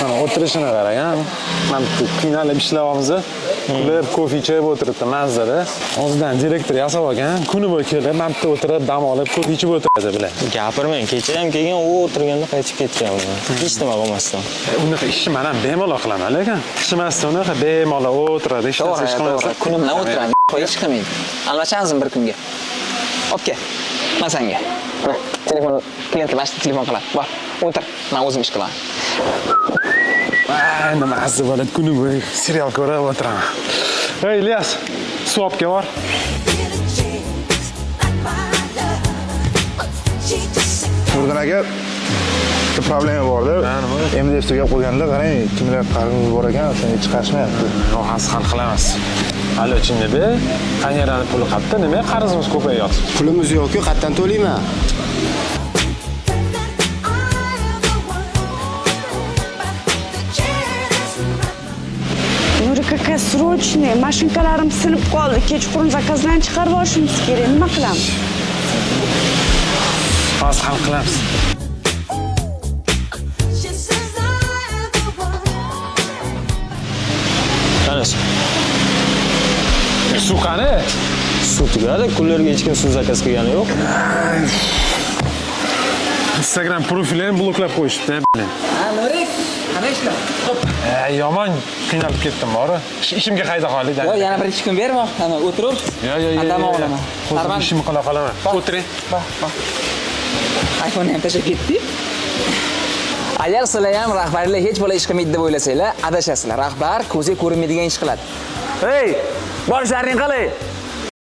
Mana, o'tirishini qarang, a. Mana bu qiynalib ishlayapmiz. Kulib, kofe ichib o'tiribdi mazzada. Hozirdan direktor yasab olgan, kuni bo'yi kelib, mana bu yerda o'tirib, dam olib, kofe ichib o'tiradi bular. Gapirmang, kecha ham kelgan, u o'tirganda qaytib ketgan. Hech nima qilmasdan. Unaqa ishni man ham bemalol qilaman, lekin ishmasdan unaqa bemalol o'tiradi, hech narsa ish To'g'ri, qilmasdan. to'g'ri. Kuni bilan o'tiradi. Hech qilmaydi. Almashamizmi bir kunga? Olib kel. Man senga. Mana, telefon, klientlar mana shu telefon qiladi. Bor, o'tir. Man o'zim ish qilaman. Endi mazza bo'ladi, kuni bo'yi serial ko'rib o'tiraman. Ey, Ilyas, suv olib kel, bor. Nurdin aka, bitta problema borda. MDF tugab qo'yganda, qarang, kimlar qarzimiz bor ekan, shuni chiqarishmayapti. Hozir hal qilamiz. Alo, Chinnibek, fanerani puli qayerda? Nimaga qarzimiz ko'payyapti? Pulimiz yo'q-ku, qayerdan to'layman? Nurik aka, срочный, mashinkalarim sinib qoldi. Kechqurun zakazlarni chiqarib olishimiz kerak. Nima qilamiz? Hozir hal qilamiz. Qani suv? Suv qani? Suv tugadi, kunlarga hech kim suv zakaz qilgani yo'q. Instagram profilini ham bloklab qo'yishibdi, блин. Ha, Nurik, qanday ishlar? Xo'p. Yomon qiynalib ketdim, bori. Ishimga qayta qoldik. Yo'q, yana bir ikki kun ber, ana o'tirib. Yo, yo, yo. Dam olaman. O'zim Arman. ishimni qila qolaman. O'tiring. Bor, bor. iPhone'ni ham tashlab ketdi. Agar sizlar ham rahbarlar hech bola ish qilmaydi deb o'ylasanglar, adashasizlar. Rahbar ko'zga ko'rinmaydigan ish qiladi. Hey, bor ishlaring qalay?